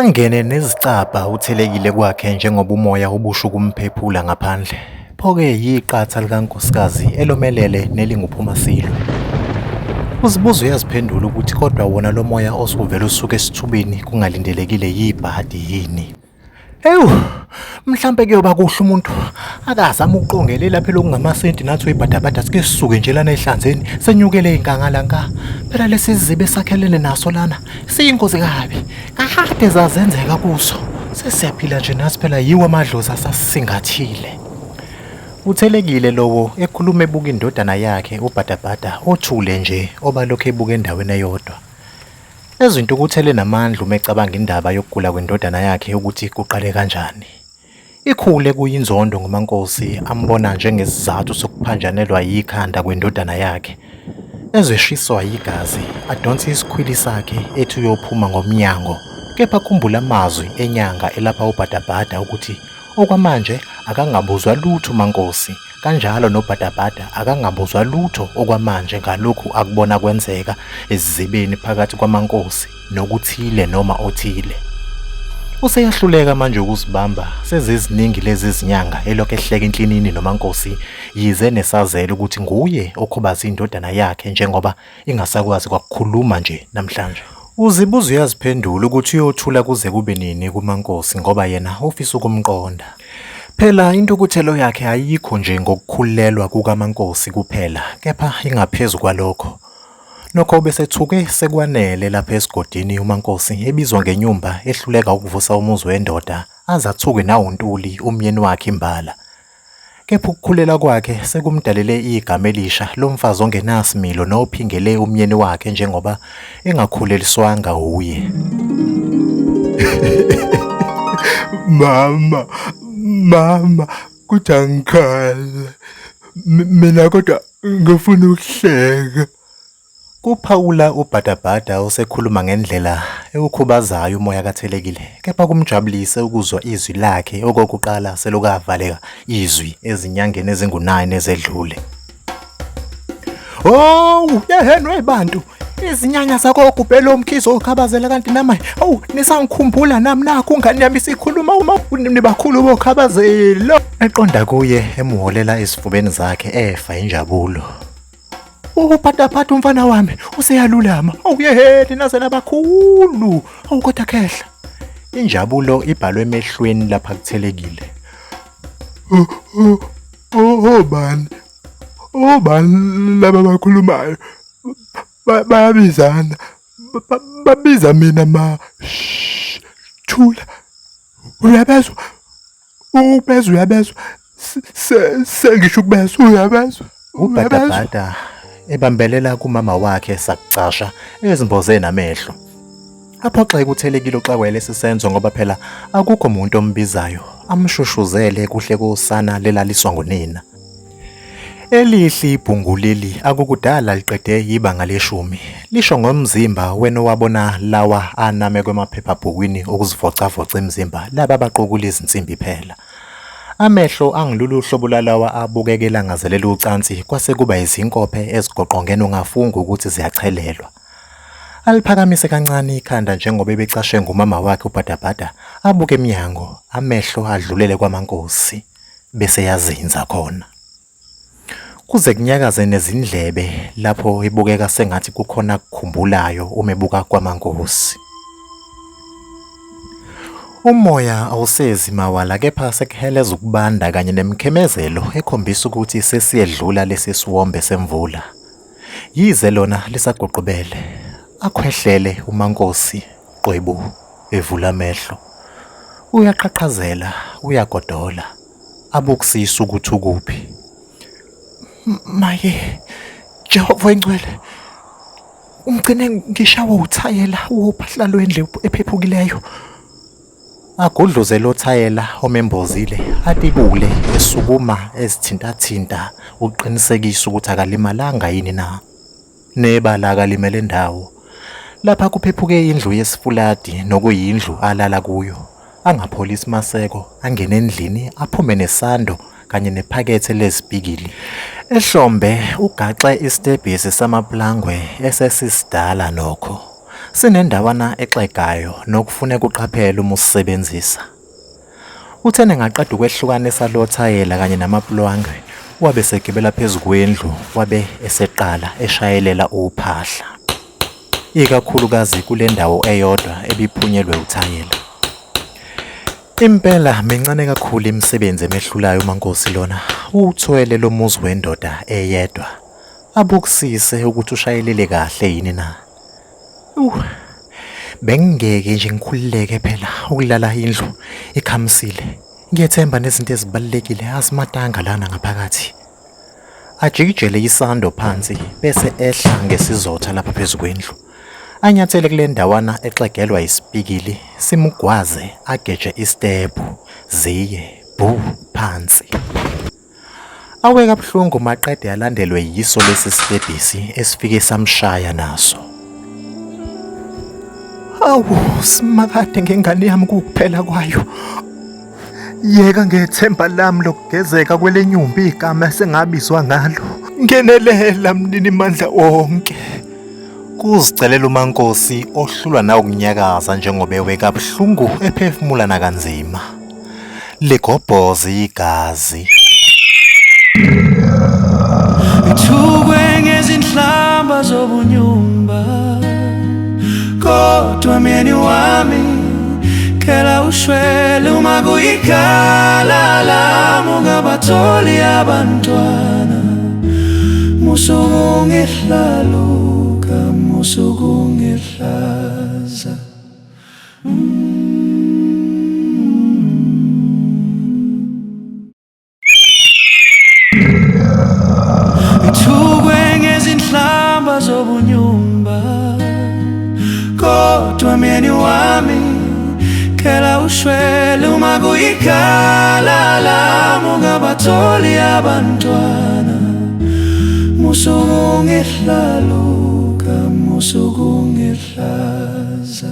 Angene nezicabha uThelekile kwakhe njengoba umoya ubusho ukumphephula ngaphandle. Pho-ke yiqatha likankosikazi elomelele nelinguphumasilwe. Uzibuza uyaziphendula ukuthi kodwa wona lo moya osuvele usuke esithubeni kungalindelekile yibhadi yini. Ewu, mhlampe kuyoba kuhle umuntu akazama ukuqongelela phela okungamasenti nathi uyibhadabhada sike sisuke nje lana ehlanzeni senyukele inkangala nka. Phela lesi sizibe esakhelene naso lana siyingozi kabi. Kade zazenzeka kuso. Sesiyaphila nje nathi phela yiwo amadlozi asasisingathile. Uthelekile lowo ekhuluma ebuka indodana yakhe uBhadabhada othule nje obalokhu ebuka endaweni eyodwa. Ezintukuthele namandla uma ecabanga indaba yokugula kwendodana yakhe ukuthi kuqale kanjani. Ikhule kuyinzondo ngoMaNkosi ambona njengesizathu sokuphanjanelwa yikhanda kwendodana yakhe. Ezeshiswa yigazi adonse isikhwili sakhe ethi uyophuma ngomnyango kepha akhumbule amazwi enyanga elapha uBhadabhada ukuthi okwamanje akangabuzwa lutho uMaNkosi kanjalo noBhadabhada akangabuzwa lutho okwamanje ngalokhu akubona kwenzeka esizibeni phakathi kwaMaNkosi nokuthile noma othile. Useyahluleka manje ukuzibamba seziziningi lezi zinyanga elokhu ehleka inhlinini noMaNkosi yize nesazela ukuthi nguye okhubaze indodana yakhe njengoba ingasakwazi kwakukhuluma nje namhlanje. Uzibuza uyaziphendula ukuthi uyothula kuze kube nini kuMaNkosi ngoba yena ufisa ukumqonda. Phela intukuthelo yakhe ayikho nje ngokukhulelwa kukaMaNkosi kuphela kepha ingaphezu kwalokho. Nokho ubesethuke sekwanele lapha esigodini uMaNkosi ebizwa ngenyumba ehluleka ukuvusa umuzi wendoda aze athuke nawuNtuli umyeni wakhe imbala. Kepha ukukhulelwa kwakhe sekumdalele igama elisha lomfazi ongenasimilo nophingele umyeni wakhe njengoba engakhuleliswanga wuye. Mama, mama, kuthi angikhale. Mina kodwa ngifuna ukuhleka. Kuphawula uBhadabhada osekhuluma ngendlela ewukhubazayo umoya kaThelekile, kepha kumjabulise ukuzwa izwi lakhe okokuqala selokhu avaleka izwi ezinyangeni ezingu-9 ezedlule. Oh, yeheni webantu. Izinyanya zakogubhela omkhizo okhabazela kanti namanje. Awu, nisangikhumbula nami nakho ingane yami isikhuluma uma nibakhulu bokhabazelo. Eqonda kuye emholela ezifubeni zakhe efa injabulo. Uphathaphatha umfana wami useyalulama. Awuyeheni naze nabakhulu. Awu kodwa khehla. Injabulo ibhalwe emehlweni lapha kuthelekile. Obani? Obani laba abakhulumayo? Bayabizana. Babiza mina ma. Shh, thula. Uyabezwa? Ukubezwa uyabezwa. Sengisho ukubezwa uyabezwa. Ubhadabhada ebambelela kumama wakhe sakucasha ezimboze namehlo. Aphoxeke uThelekile uxakwe lesi senzo ngoba phela akukho muntu ombizayo amshushuzele kuhle kosana lelaliswa ngunina. Elihle ibhungu leli akukudala liqede ibanga leshumi. Lisho ngomzimba wena owabona lawa anamekwe emaphephabhukwini okuzivocavoca imizimba laba abaqukula izinsimbi phela. Amehlo angilulu hlobo lalawa abukeka elangazelela ucansi kwase kuba izinkophe ezigoqongene ungafunga ukuthi ziyachelelwa. Aliphakamise kancane ikhanda njengoba ebecashe ngumama wakhe uBhadabhada abuke emnyango amehlo adlulele kwaMaNkosi bese yazinza khona. Kuze kunyakaze nezindlebe lapho ebukeka sengathi kukhona akukhumbulayo uma ebuka kwaMaNkosi. Umoya awusezi mawala kepha sekuheleza ukubanda kanye nemikhemezelo ekhombisa ukuthi sesiyedlula lesi siwombe semvula. Yize lona lisaguqubele, akhwehlele uMaNkosi qwebu evula amehlo. Uyaqhaqhazela, uyagodola. Abukusisa ukuthi ukuphi. Maye, Jehova oyingcwele, ungigcine ngishawa uthayela wophahla lwendlu ephephukileyo. Agudluze lo thayela omembozile, atibule esukuma ezithintathinta ukuqinisekisa ukuthi akalimalanga yini na. Nebala akalimele ndawo. Lapha kuphephuke indlu yesifuladi nokuyindlu alala kuyo. Angapholisi maseko, angene endlini aphume nesando kanye nephakethe lezipikili. Ehlombe ugaxe isitebhisi samaplangwe esesisidala nokho. Sinendawana exegayo nokufuneka uqaphele uma usisebenzisa. Uthena engaqeda ukwehlukanisa lo thayela kanye namapulangwe wabe esegibela phezu kwendlu wabe eseqala eshayelela uphahla. Ikakhulukazi kule ndawo eyodwa ebiphunyelwe uthayela. Impela mincane kakhulu imisebenzi emehlulayo uMaNkosi lona. Uwuthwele lo muzi wendoda eyedwa. Abukusise ukuthi ushayelele kahle yini na. Bengingeke nje ngikhululeke phela ukulala indlu ikhamisile. Ngiyethemba nezinto ezibalulekile azimatanga lana ngaphakathi. Ajikijele isando phansi bese ehla ngesizotha lapha phezu kwendlu. Anyathele kule ndawana exegelwa isipikili simugwaze ageje isitebhu ziye bhu phansi. Awe kabuhlungu maqede alandelwe yiso lesi sitebhisi esifike samshaya naso. Hawu, simakade ngengane yami kukuphela kwayo. Yeka ngethemba lami lokugezeka kwelenyumbi igama esengabizwa ngalo. Ngenelela mnini mandla onke. Kuzicelela uMaNkosi ohlulwa nawukunyakaza njengoba ewe kabuhlungu ephefumula nakanzima. Ligobhoze igazi. Ngithukwe ngezinhlamba zobunyumba kodwa myeni wami kela ushwele uma kuyikhala lami ungabatholi abantwana musukungihlaluka musukungihlaza. Ngithukwe ngezinhlamba zobunyumba kodwa myeni wami kela ushwele uma kuyikhala lami ungabatholi abantwana musukungihlaluka musukungihlaza.